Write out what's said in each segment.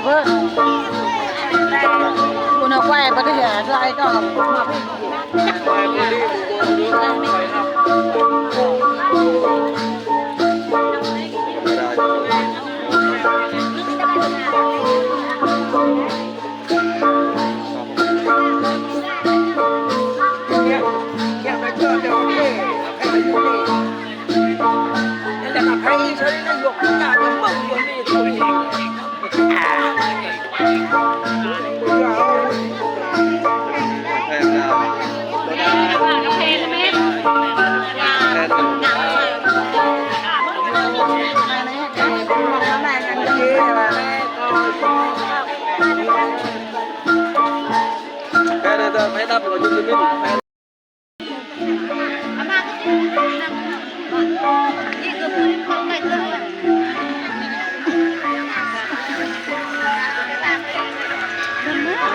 ເບິ່ງ ຄຸນເອົາໄປປະເທດໃດກໍມາເພິ່ນ.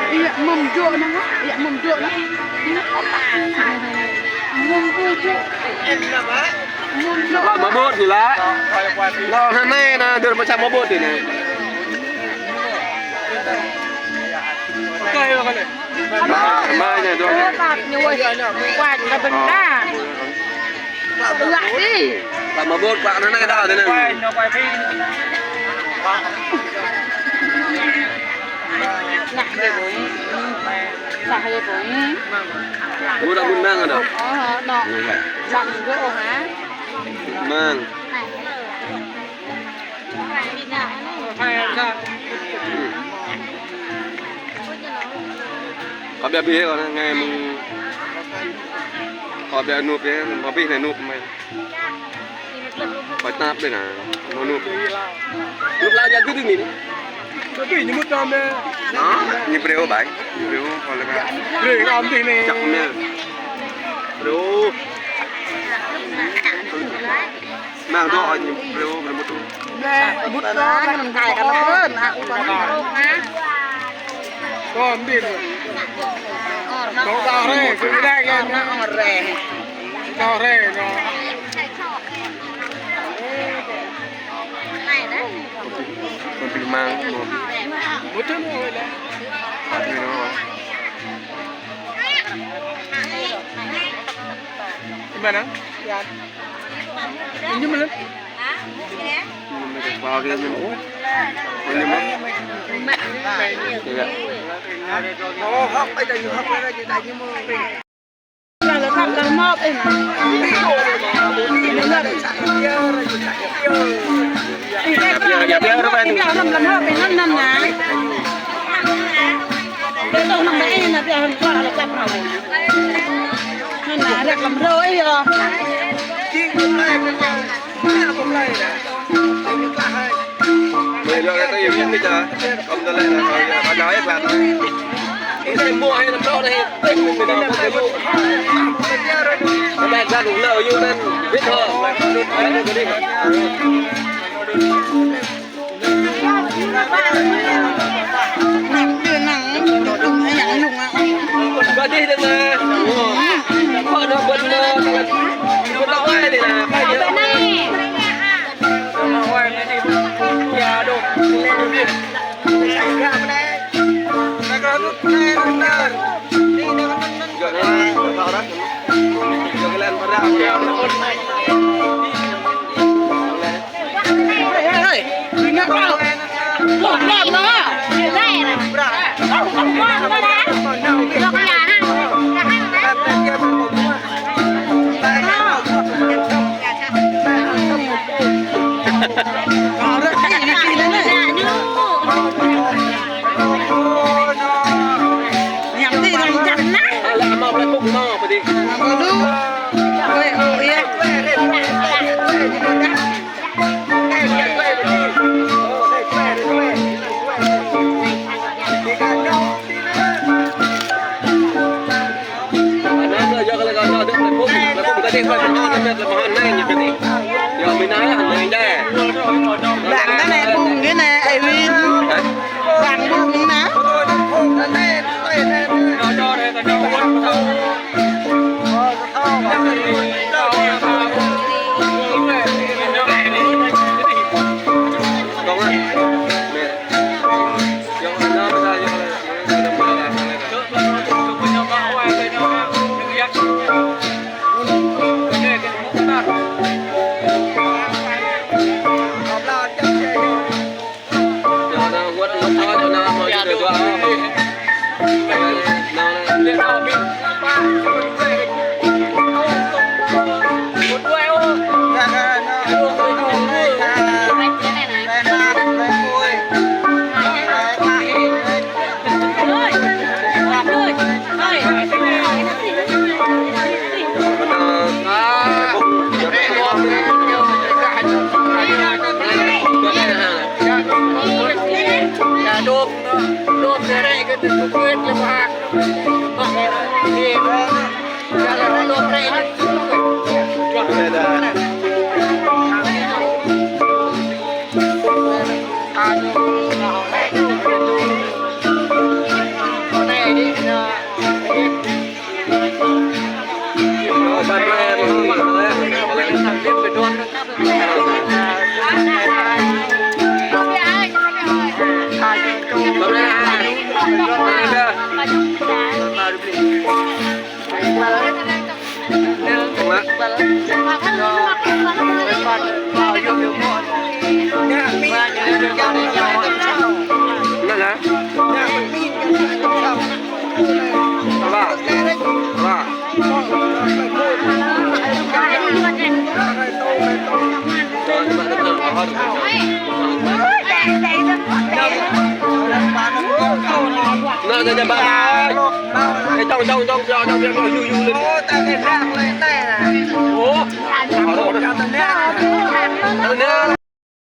Iya, mum juk na, iya, mum juk na. Mum juk. ມາໂບດນີ້ລະ ລາວທາງໃນນະ ເດີນມາຈາກມາໂບດນີ້ນະ. ມາ ມາເດີ ເອີ ບາດຢູ່ເວີຍ ກວາດກະເປັນກາ ເອືອກຕິ ກະມາໂບດກວາດນັ້ນກະດາວເດີ ນະ ເດີ ສາເຮັດບໍ່ ບໍ່ໄດ້ບຸນນາງອະດອກ ເນາະ ລຳໂດຫາ ມັງ. ເຂົາແບບນີ້ເຮັດກ່ອນນະ ໄງມຶງ ເຂົາແບບນູບເດ້ ບໍ່ປີໃຫ້ນູບ ໄປຕາບເດ້ນະ ມະນຸດ ລູກຫຼານຢາກຄືນີ້ ນີ້ມຸດຕາມແມ່ ນີ້ເປຣວບາຍ ເປຣວ ເປຣວ ຈັກແມ່ ເປຣວ. ນາງໂທເອົາເຣວໄປໝົດ ແມ່ໝົດ ມັນຖ່າຍກັນເພິ່ນ ອ່ະ ອຸປະມານ ໂລກນະ ກໍດິນ ນ້ອງດາວເຣ ຄືໄດ້ແລ້ວນະ ດາວເຣເນາະ ມັນເປັນມັງ ໝົດເຖິງເລີຍ ມານະ ນັ້ນນະ ວ່າ ວ່າ ນະ ນະ ນະ ບາຍ ໄອ້ຕ້ອງ ຕ້ອງ ຕ້ອງ ຕ້ອງ ຢູ່ ຢູ່ ຢູ່ ໂອ້ ຕາຍແລ້ວ ແລ້ວ ແລ້ວ ໂອ້ ເອົາເດີ ເອົາເດີ.